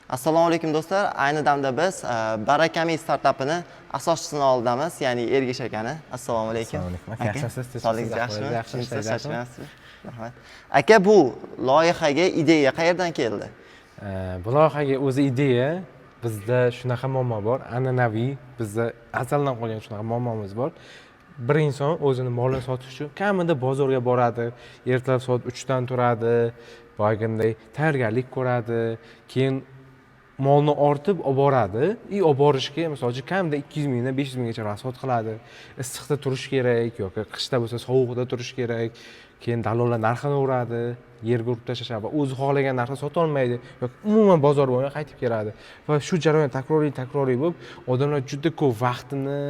Assalomu alaykum, do'stlar. Ayni damda biz Barakami startapini asoschisini oldidamiz, ya'ni Ergash akani. Assalomu alaykum. Assalomu alaykum. Aka, yaxshimisiz? Tinchmisiz? Sog'ligingiz yaxshimi? Yaxshi, Tinchsiz, yaxshi. charchamayapsizmi? Rahmat. Aka, bu loyihaga ideya qayerdan keldi? Bu loyihaga o'zi ideya, bizda shunaqa muammo bor, an'anaviy, bizda azaldan qolgan shunaqa muammomiz bor. Bir inson o'zini molini sotish uchun kamida bozorga boradi, ertalab soat 3dan turadi, boyagiday tayyorgarlik ko'radi, keyin molni ortib olib boradi и olib borishga, misol uchun, kamida 200 mingdan 500 minggacha расход qiladi. Issiqda turish kerak yoki qishda bo'lsa sovuqda turish kerak. Keyin dallollar narxini uradi, yerga urib tashlashadi va o'zi xohlagan narxda sotolmaydi yoki umuman bozor bo'lmay qaytib keladi. Va shu jarayon takroriy takroriy bo'lib, odamlar juda ko'p vaqtini,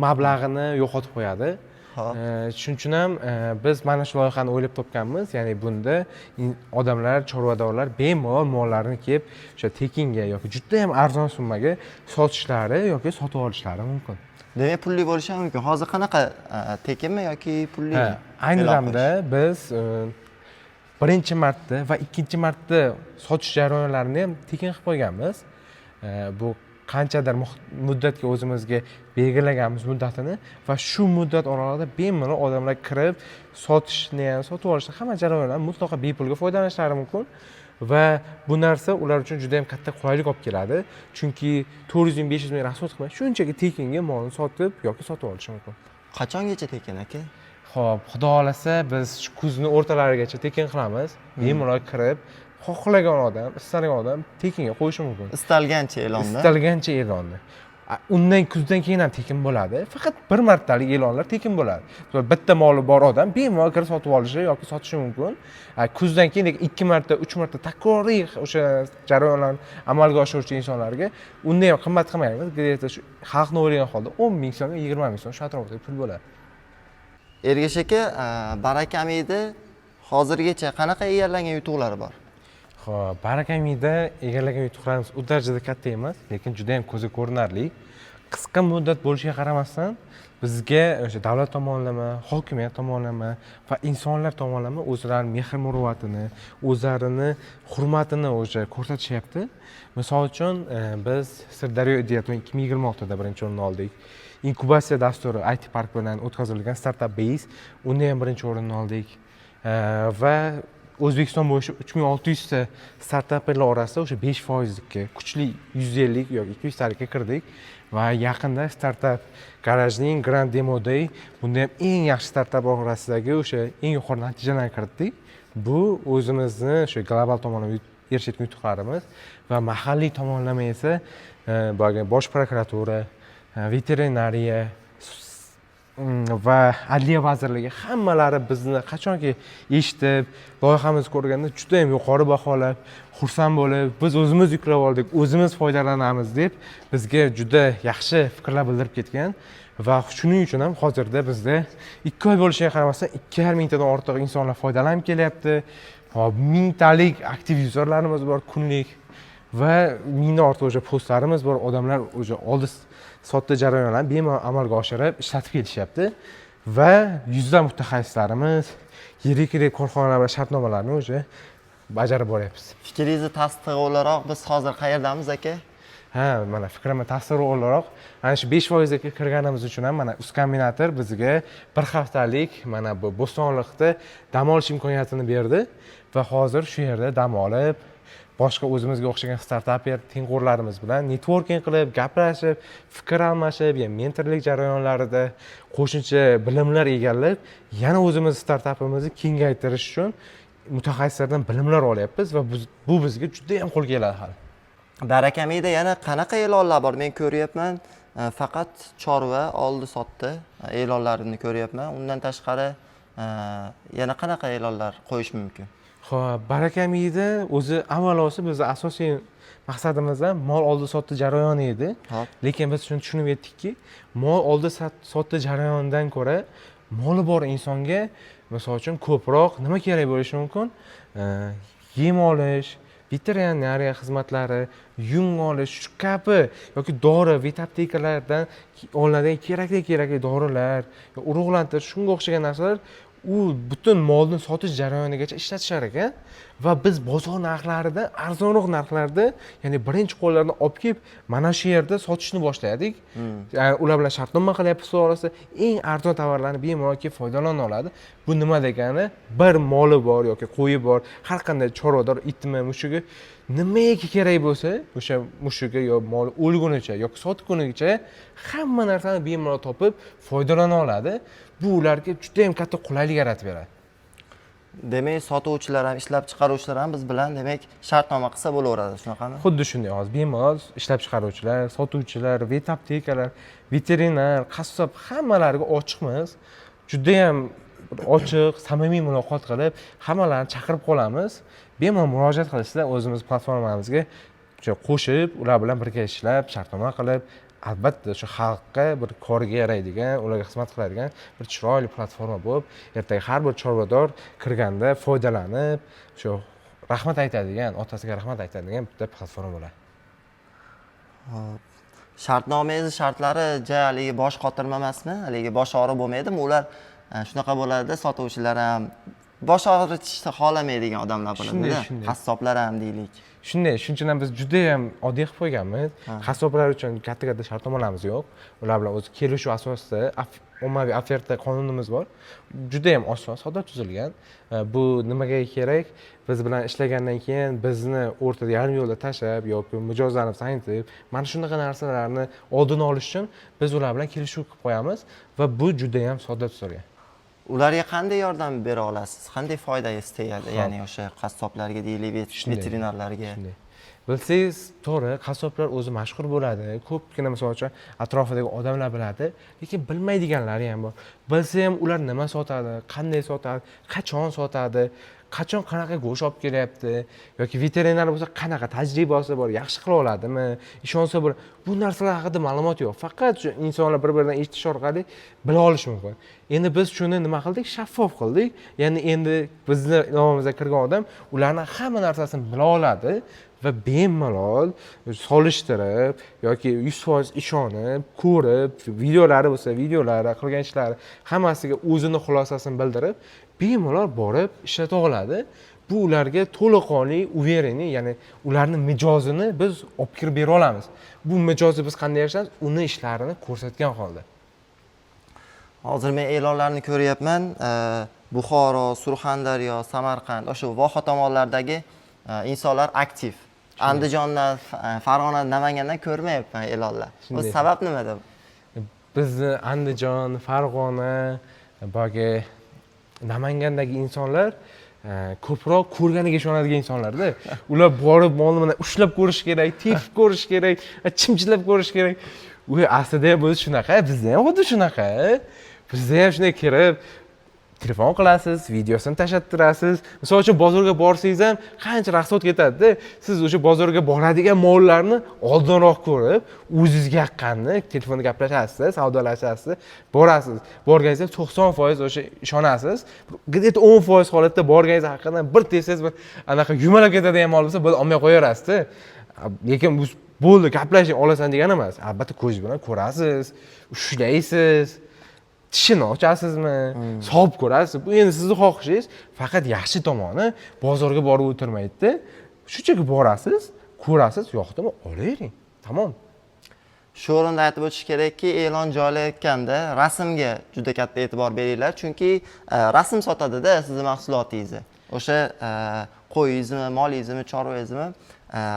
mablag'ini yo'qotib qo'yadi. Shuning uchun ham biz mana shu loyihani o'ylab topganmiz, ya'ni bunda odamlar, chorvadorlar bemalol mollarini kelib o'sha tekinga yoki judayam arzon summaga sotishlari yoki sotib olishlari mumkin. Demak, pulli bo'lishi ham mumkin. Hozir qanaqa, tekinmi yoki pullimi? Ha, ayni E'lon damda biz birinchi marta va ikkinchi marta sotish jarayonlarini ham tekin qilib qo'yganmiz. Bu qanchadir muddatga o'zimizga belgilaganmiz muddatini va shu muddat oralig'ida bemalol odamlar kirib sotishni ham, sotib olishni, hamma jarayonlarni mutlaqo bepulga foydalanishlari mumkin. Va bu narsa ular uchun juda yam katta qulaylik olib keladi, chunki 400 ming, 500 ming расход qilmay, shunchaki tekinga molni sotib yoki sotib olishi mumkin. Qachongacha tekin, aka? Ho'p, xudo xohlasa, biz shu kuzni o'rtalarigacha tekin qilamiz. Bemalol kirib, xohlagan odam, istalgan odam tekinga qo'yishi mumkin. Istalgancha e'londa. Istalgancha e'lonni. Undan kuzdan keyin ham tekin bo'ladi, faqat bir martalik e'lonlar tekin bo'ladi. Misol, bitta moli bor odam bemalol kirib sotib olishi yoki sotishi mumkin. Kuzdan keyin lekin ikki marta, uch marta takroriy o'sha jarayonlarni amalga oshiruvchi insonlarga unda ham qimmat qilmaymiz. где то shu xalqni o'ylagan holda 10 000 so'm, 20 000 so'm, shu atrofida pul bo'ladi. Ergash aka, Barakamida hozirgacha qanaqa egallangan yutuqlari bor? Ho'p, Barakamida egallagan yutuqlarimiz u darajada katta emas, lekin juda yam ko'zga ko'rinarli. Qisqa muddat bo'lishiga qaramasdan, bizga o'sha davlat tomonlama, hokimiyat tomonlama va insonlar tomonlama o'zlarini mehr muruvvatini, o'zlarini hurmatini o'sha ko'rsatishyapti. Misol uchun, biz Sirdaryo Ideaton 2026da birinchi o'rinni oldik. Inkubatsiya dasturi IT Park bilan o'tkazilgan Startup Base, unda ham birinchi o'rinni oldik. Va O'zbekiston bo'yicha 3600 ta startaplar orasida o'sha 5 foizlikka, kuchli 150 yoki 200talikka kirdik. Va yaqinda Startup Garajning Grand Demo Day, bunda ham eng yaxshi startap orasidagi o'sha eng yuqori natijalarni kiritdik. Bu o'zimizni o'sha global tomonlama erishayotgan yutuqlarimiz. Va mahalliy tomonlama esa boyagi bosh prokuratura, veterinariya va Adliya vazirligi, hammalari bizni qachonki eshitib, loyihamizni ko'rganda juda yam yuqori baholab, xursand bo'lib, "Biz o'zimiz yuklab oldik, o'zimiz foydalanamiz", deb bizga juda yaxshi fikrlar bildirib ketgan. Va shuning uchun ham hozirda bizda 2 oy bo'lishiga qaramasdan 2,5 mingtadan ortiq insonlar foydalanib kelyapti. Hop, mingtalik aktiv yuzerlarimiz bor kunlik va mingdan ortiq уже postlarimiz bor. Odamlar уже oldi sotdi jarayonlarni bemalol amalga oshirib, ishlatib kelishyapti. Va yuzlab mutaxassislarimiz, yirik yirik korxonalar bilan shartnomalarni уже bajarib boryapmiz. Fikringizni tasdig'i o'laroq, biz hozir qayerdamiz, aka? Ha, mana fikrimni tasdig'i o'laroq, mana shu 5 foizga kirganimiz uchun ham mana Uzkombinator bizga bir haftalik mana bu Bo'stonliqda dam olish imkoniyatini berdi. Va hozir shu yerda dam olib, boshqa o'zimizga o'xshagan startaper tengqurlarimiz bilan networking qilib, gaplashib, fikr almashib, yani mentorlik jarayonlarida qo'shimcha bilimlar egallab, yana o'zimiz startapimizni kengaytirish uchun mutaxassislardan bilimlar olyapmiz. Va bu bizga juda yam qo'l keladi hali. Barakamida yana qanaqa e'lonlar bor? Men ko'ryapman, faqat chorva oldi sotdi e'lonlarini ko'ryapman. Undan tashqari yana qanaqa e'lonlar qo'yish mumkin? Ho'p, Barakamida o'zi avvalosi bizni asosiy maqsadimiz ham mol oldi sotdi jarayoni edi. Lekin biz shuni tushunib yetdikki, mol oldi sotdi jarayonidan ko'ra moli bor insonga, misol uchun, ko'proq nima kerak bo'lishi mumkin? Yem olish, veterinariya xizmatlari, yung olish, shu kabi yoki dori, vetaptekalardan olinadigan kerakli kerakli dorilar, urug'lantirish, shunga o'xshagan narsalar u butun molni sotish jarayonigacha ishlatishar ekan. Va biz bozor narxlaridan arzonroq narxlarda, ya'ni birinchi qo'llardan olib kelib, mana shu yerda sotishni boshladik. Ya'ni ular bilan shartnoma qilyapmiz, orasida eng arzon tovarlarni bemalol kelib foydalana oladi. Bu nima degani? Bir moli bor yoki qo'yi bor har qanday chorvador, itmi, mushugi, nimaga kerak bo'lsa, o'sha mushugi yo moli o'lgunicha yoki sotgunicha hamma narsani bemalol topib foydalana oladi. Bu ularga judayam katta qulaylik yaratib beradi. Demak, sotuvchilar ham, ishlab chiqaruvchilar ham biz bilan, demak, shartnoma qilsa bo'laveradi, shunaqami? Xuddi shunday. Hozir bemalol ishlab chiqaruvchilar, sotuvchilar, vet aptekalar, veterinar, qassob, hammalariga ochiqmiz. Judayam bir ochiq, samimiy muloqot qilib, hammalarini chaqirib qolamiz. Bemalol murojaat qilishsa, o'zimiz platformamizga o'sha qo'shib, ular bilan birga ishlab, shartnoma qilib, albatta shu xalqqa bir koriga yaraydigan, ularga xizmat qiladigan bir chiroyli platforma bo'lib, ertaga har bir chorvador kirganda foydalanib, shu rahmat aytadigan, otasiga rahmat aytadigan bitta platforma bo'ladi. Shartnomangizni shartlari ja haligi bosh qotirma emasmi? Haligi bosh og'riq bo'lmaydimi? Ular shunaqa bo'ladida, sotuvchilar ham bosh og'ritishni xohlamaydigan odamlar bo'ladida. Shunday. Qassoblar ham deylik. Shunday, shuning uchun ham biz judayam oddiy qilib qo'yganmiz. Qassoblar uchun katta katta shartnomalarimiz yo'q. Ular bilan o'zi kelishuv asosida ommaviy oferta qonunimiz bor, judayam oson, sodda tuzilgan. Bu nimaga kerak? Biz bilan ishlagandan keyin bizni o'rtada, yarim yo'lda tashlab yoki mijozlarni saytib, mana shunaqa narsalarni oldini olish uchun biz ular bilan kelishuv qilib qo'yamiz va bu judayam sodda tuzilgan. Ularga qanday yordam bera olasiz? Qanday foydangiz tegadi, ya'ni o'sha qassoblarga deylik, veterinarlarga? Shunday, bilsangiz, to'g'ri, qassoblar o'zi mashhur bo'ladi, ko'pgina, misol uchun, atrofidagi odamlar biladi, lekin bilmaydiganlari ham bor. Bilsa ham, ular nima sotadi, qanday sotadi, qachon sotadi, qachon qanaqa go'sht olib kelyapti yoki veterinar bo'lsa, qanaqa tajribasi bor, yaxshi qila oladimi, ishonsa bo'ladi, bu narsalar haqida ma'lumot yo'q. Faqat shu insonlar bir biridan eshitish orqali bila olishi mumkin. Endi biz shuni nima qildik? Shaffof qildik. Ya'ni endi bizni nomimizga kirgan odam ularni hamma narsasini bila oladi va bemalol solishtirib yoki 100% ishonib, ko'rib, videolari bo'lsa videolari, qilgan ishlari, hammasiga o'zini xulosasini bildirib, bemalol borib ishlata oladi. Bu ularga to'laqonli уверенный, ya'ni ularni mijozini biz olib kirib bera olamiz. Bu mijozni biz qanday erishamiz? Uni ishlarini ko'rsatgan holda. Hozir men e'lonlarni ko'ryapman. Buxoro, Surxondaryo, Samarqand, o'sha voha tomonlardagi insonlar aktiv. Andijondan, Farg'ona, Namangandan ko'rmayapman e'lonlar. Bu sabab nimada? Bizni Andijon, Farg'ona, boyagi Namangandagi insonlar ko'proq ko'rganiga ishonadigan insonlarda. Ular borib molni mana ushlab ko'rish kerak, tepib ko'rish kerak, chimchilab ko'rish kerak. U aslida ham o'zi shunaqa, bizda ham xuddi shunaqa. Bizda ham shunday kirib telefon qilasiz, videosini tashlattirasiz. Misol uchun, bozorga borsangiz ham qancha расход ketadida. Siz o'sha bozorga boradigan mollarni oldinroq ko'rib, o'zingizga yoqqanini telefonda gaplashasiz, savdolashasiz, borasiz. Borganingizda 90% o'sha ishonasiz. Где-то 10% holatda borganingiz haqiqatdan bir tez bir anaqa yumalab ketadigan mol bo'lsa, bo'ldi, olmay qo'yaverasizda. Lekin bu bo'ldi, gaplashing, olasan degani emas. Albatta ko'z bilan ko'rasiz, ushlaysiz, tishini ochasizmi, solib ko'rasiz. Bu endi sizni xohishingiz. Faqat yaxshi tomoni, bozorga borib o'tirmaydida, shunchaki borasiz, ko'rasiz, yoqdimi, olavering, tamom. Shu o'rinda aytib o'tish kerakki, e'lon joylayotganda rasmga juda katta e'tibor beringlar, chunki rasm sotadida sizni mahsulotingizni. O'sha qo'yingizmi, molingizni, chorvangizni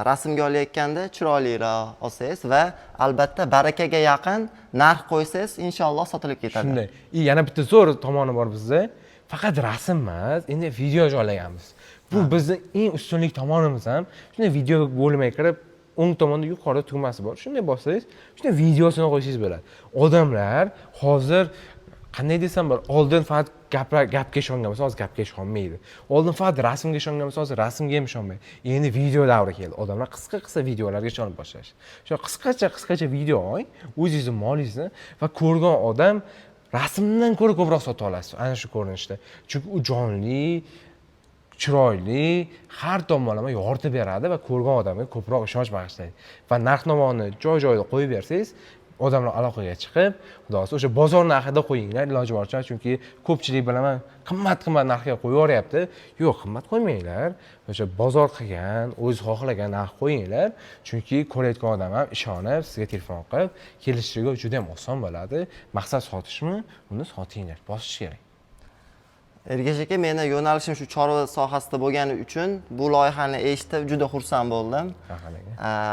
rasmga olayotganda chiroyliroq olsangiz va albatta barakaga yaqin narx qo'ysangiz, inshaalloh sotilib ketadi. Shunday. И yana bitta zo'r tomoni bor bizda. Faqat rasm emas, endi video joylaganmiz. Bu bizni eng ustunlik tomonimiz ham. Shunday video bo'limiga kirib, o'ng tomonda yuqorida tugmasi bor, shunday bossangiz, shunday videosini qo'ysangiz bo'ladi. Odamlar hozir, qanday desam, bir oldin faqat gapga ishongan bo'lsa, hozir gapga ishonmaydi. Oldin faqat rasmga ishongan bo'lsa, hozir rasmga ham ishonmaydi. Endi video davri keldi. Odamlar qisqa qisqa videolarga ishonib boshlashdi. Shu qisqacha qisqacha video oling o'zingizni molingizni va ko'rgan odam rasmdan ko'ra ko'proq sota olasiz ana shu ko'rinishda, chunki u jonli, chiroyli, har tomonlama yoritib beradi va ko'rgan odamga ko'proq ishonch bag'ishlaydi. Va narx navoni joy joyida qo'yib bersangiz. Odamlar aloqaga chiqib, xudo xohlasa, o'sha bozor narxida qo'yinglar iloji boricha, chunki ko'pchilik, bilaman, qimmat qimmat narxga qo'yib yuboryapti. Yo'q, qimmat qo'ymanglar, o'sha bozor qilgan, o'zi xohlagan narx qo'yinglar, chunki ko'rayotgan odam ham ishonib sizga telefon qilib kelishiga juda ham oson bo'ladi. Maqsad sotishmi, uni sotinglar, bosish kerak. Ergash aka, meni yo'nalishim shu chorva sohasida bo'lgani uchun bu loyihani eshitib juda xursand bo'ldim. Rahmat aka.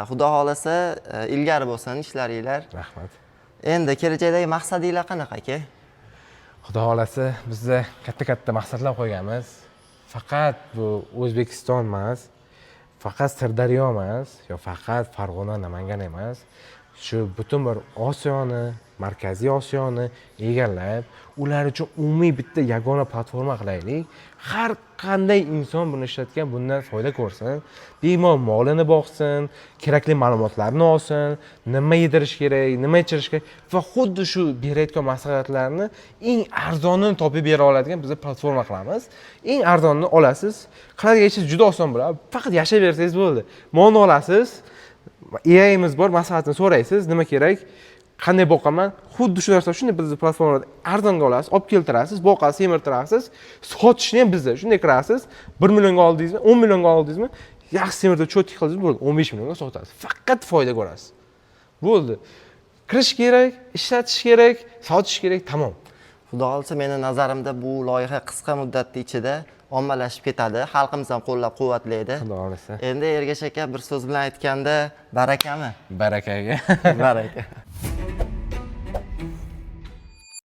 Xudo xohlasa, ilgari bo'lsin ishlaringlar. Rahmat. Endi kelajakdagi maqsadinglar qanaqa, aka? Xudo xohlasa, bizda katta katta maqsadlar qo'yganmiz. Faqat bu O'zbekiston emas, faqat Sirdaryo emas yo faqat Farg'ona, Namangan emas, shu butun bir Osiyoni, Markaziy Osiyoni egallab, ular uchun umumiy bitta yagona platforma qilaylik. Har qanday inson buni ishlatgan, bundan foyda ko'rsin, bemalol molini boqsin, kerakli ma'lumotlarni olsin, nima yedirish kerak, nima ichirish kerak va xuddi shu berayotgan maslahatlarni eng arzonini topib bera oladigan biza platforma qilamiz. Eng arzonini olasiz, qiladigan ishingiz juda oson bo'ladi, faqat yashayversangiz bo'ldi. Molni olasiz, AImiz bor, maslahatini so'raysiz, nima kerak, qanday boqaman, xuddi shu narsa shunday bizni platformada arzonga olasiz, olib keltirasiz, boqasiz, semirtirasiz. Sotishni ham bizda shunday kirasiz, 1 millionga oldingizmi, 10 millionga oldingizmi, yaxshi semirtirib, чётко qildingiz, bo'ldi, 15 millionga sotasiz, faqat foyda ko'rasiz, bo'ldi. Kirish kerak, ishlatish kerak, sotish kerak, tamom. Xudo xohlasa, meni nazarimda bu loyiha qisqa muddatda ichida ommalashib ketadi, xalqimiz ham qo'llab quvvatlaydi. Xudo xohlasa. Endi, Ergash aka, bir so'z bilan aytganda, barakami? Barakaga. Baraka.